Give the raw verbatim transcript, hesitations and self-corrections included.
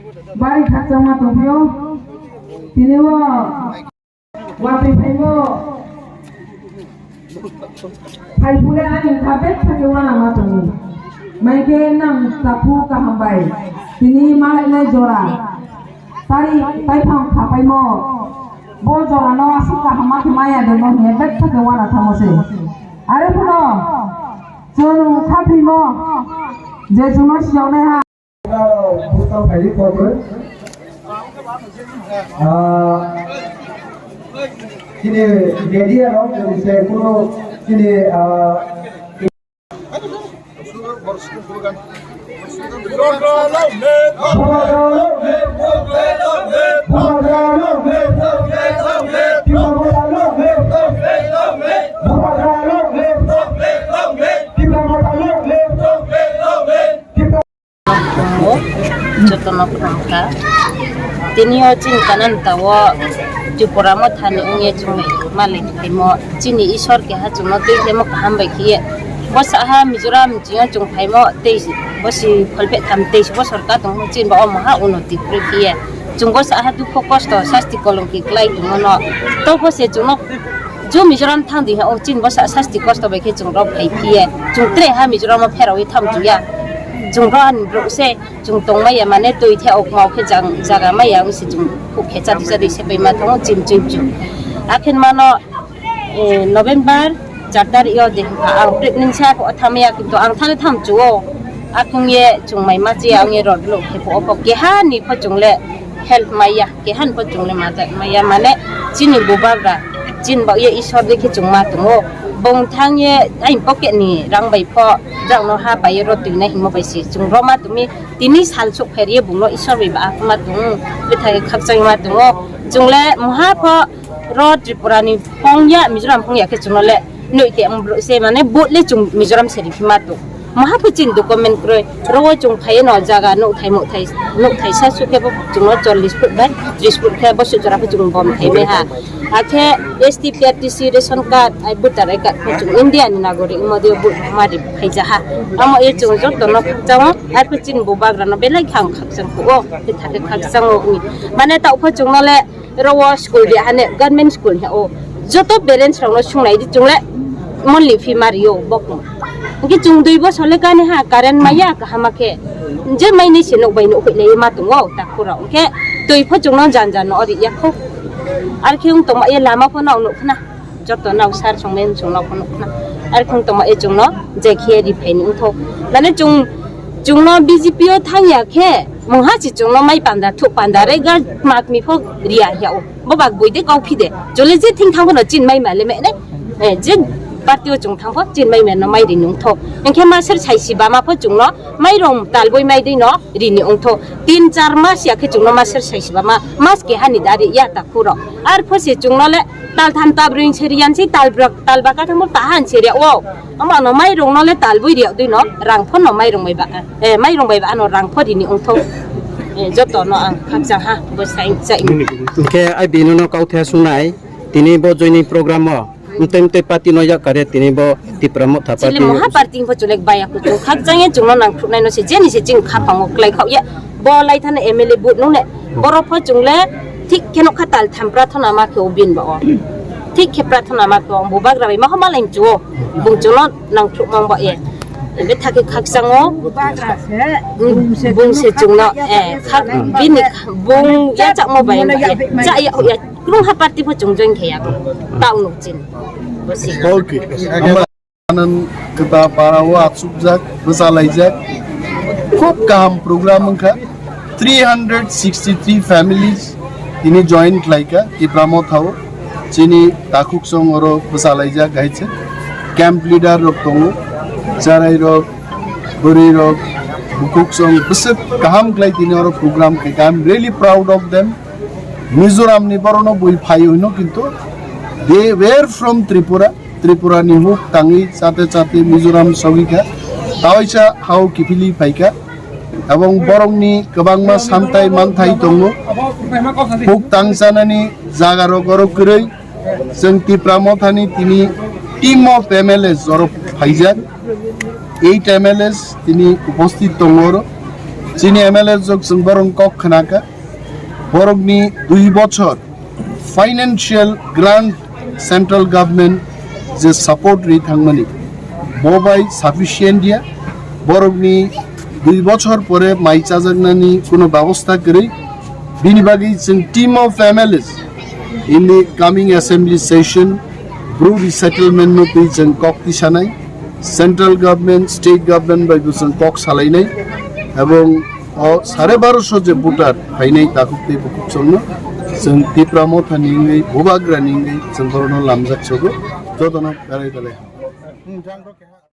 Bari khakchangma tongphio. Tini o watwi phaimo. Phai phule ani kha bek thake wana ma tongo. Maikhe nang chaphu kaham bai. Tini malainai jora. Tari taiphang khapaimo. Bo jorano aswk kaham ma khe maya de no hwnwi bek thake wana thamo se. Are phuno chwng khaphimo je chwngno siyoknai ha. Bwskang phaidi kokno. Ah, chini media rok, chini se kuno chini, ah, Joto no khulumkha. Tini o chini kanani tawo Tripura Mothani wngye chwng bai malik phaimo, chini Isor keha chwngno twi khaimo kaham bai khiye. Bo saha Mizoram chwngno chwng phaimo tei bo si kholpeh tham teis bosor ka tongmo chini ba omo ha unoti kwrwi khiye. Chwng bo saha dukho kosto sasti kolongki klai tongmano. To bo se chwngno Ju Mizoram thang di ha, o chini bo sa-, sasti kosto bai khe chwng rok phai phiye. Chwng tre ha Mizoram o pherawi tham chuya. Chwng rok ani borok se chwng tongmaya mane twi the ok mau khe jang-, jaga maya wng se chwng khuk khe chadi chadi se pai ma thango chim chim chim. Akhin mano, eh, November char tarik yo de ha ang pregnancy ha pho thamaya kintu ang thani tham chuo. Akhung ye chwng mai ma chiya ang ye rod lo khe pho pho keha ni pho chwng le help maya. Kehan pho chwng le majak maya mane chini bubagra chini bagwi Isor de khe chwng ma tongo. Bong thang ye ain pocket ni rang bai pho jang no ha pai ro twi na himo bai se chwng ro ma tumi tini sal sok pher ye bung no Isor bai ba ma tongo. Bwthai khakchang ma tongo. Chwng le moha pho ro Tripura ni phong ya Mizoram phong ya khe chwng no le noi te ang se mane vote le chwng Mizoram se ri ma tong. Maha pho chini document kroi, rogo chwng phaiye no jaga nukthai mukthai, nukthai sa sukhe bo chwngno chollish foot bai tris foot khe bo sujora pho chwng bom thai bai ha. Akhe S T, P R T C, ration card, ai voter I card pho chwng India ni nagorik wngma dio bo mari phai ja ha. Amo ye chwng joto no khakchang o, ai pho chini bubagra no belai khang khakchang kho o, khe thakhe khakchang o wngwi. Mane ta pho chwngno le Oro o school de hane government school he o joto parents rok no sungnai di chwng le monthly fee ma rio bokno. Hwnkhe chwng dui bosor le kani ha current maya kaham khe je mai ni se nuk bai nuk hoi le ma tongo ta khoro hwnkhe twi pho chwng no jan jan no ori ya kho. Ar khe wng tongma ye lama pho no nuk khna joto nao sar song men chwng no pho nuk khna. Ar khe wng tongma ye chwng no je khe ri phai ni wng thok. Nane chwng chwng no B J P o thang ya khe mungha si chwng no mai panda thuk panda re ga mak mi pho ri ya ya o. Bo bak bui de kau phi de. Chole je thing thang pho no chin mai ma le me ne. Eh, je party o chwng thang pho chin mai ma no mai ri nung tho. Hwnkhe ma ser sai si ba ma pho chwng no mai rong tal boi mai de no ri ni ong tho. Tin char mas ya khe chwng no ma ser sai si ba ma mas ke hani da ri ya ta khuro. Ar pho se chwng no le tal tham ta bring se ri yan si tal brak tal ba ka thang pho ta han se ri ya o. Ama no mai rong no le tal bui ri ya dui no rang pho no mai rong mai ba. Eh, mai rong bai ba ano rang pho ri ni ong tho. Eh, joto no ang khakchang ha bo sai chai. Hwnkhe ai bini no kau the sunai tini bo joining program o. Mtei mtei party no yak kare tini bo Tipra Motha party. Chile moha party pho chulek baya kuchung khakchang ye chwng no nang thuk nai no se jeni se ching kha phango klai khao ye. Bo lai thana M L A but nung ne. Boro pho chwng le thik khe no kha tal tham prathona ma khe o bin ba o. Thik khe prathona ma khe o bubagra bai ma ho malai chu o. Bung chwng no nang thuk mang ba ye. Ebe thake khakchang o. Bung se chwng no, eh, khak bini bung ya chak mo bai ba ye. Cha ya ya. Krung ha party pho chwng join khe ya. Tau nuk chin. Bo si. Okay. Anan kwta para o aksukjak, bwchalaijak. Khub kaham program wngkha. Three hundred sixty three families tini join khlaikha Tipra Motha o. Chini takhuk song oro bwchalaijak hai se. Camp leader rok tongo, charai rok, bwrwi rok, bukhuk song bwswk kaham khlai tini oro program khaikha. I am really proud of them. Mizoram ni borok no bui phai hwino kintu they were from Tripura. Tripura ni huk tangwi chate chate Mizoram sogwi kha. Taoisa hao kiphilwi phai kha. Ebong borok ni kwbangma samtai manthai tongo. Huk tang chanani jaga rok oro kwrwi. Chwng Tipra Mothani tini team of M L As oro phaijak. Eight M L As tini uposthit tongo oro. Chini M L A jok chwng borok kok khwnakha, borokni dui bochor financial grant central government je support ri thangmani, bo bai sufficient ya. Borokni dui bochor pore mai chajaknani kuno babostha kwrwi. Bini bagwi chwng team of M L As in the coming assembly session, Bru resettlement no twi chwng kok tisanai, central government, state government bai bo chwng kok salainai, ebong o sare baroso je voter phainai takhuk tei bukhuk chwngno chwng Tipra Motha ni wngwi, Bubagra ni wngwi chwng borokno lamjak sogo, jotono belai belai.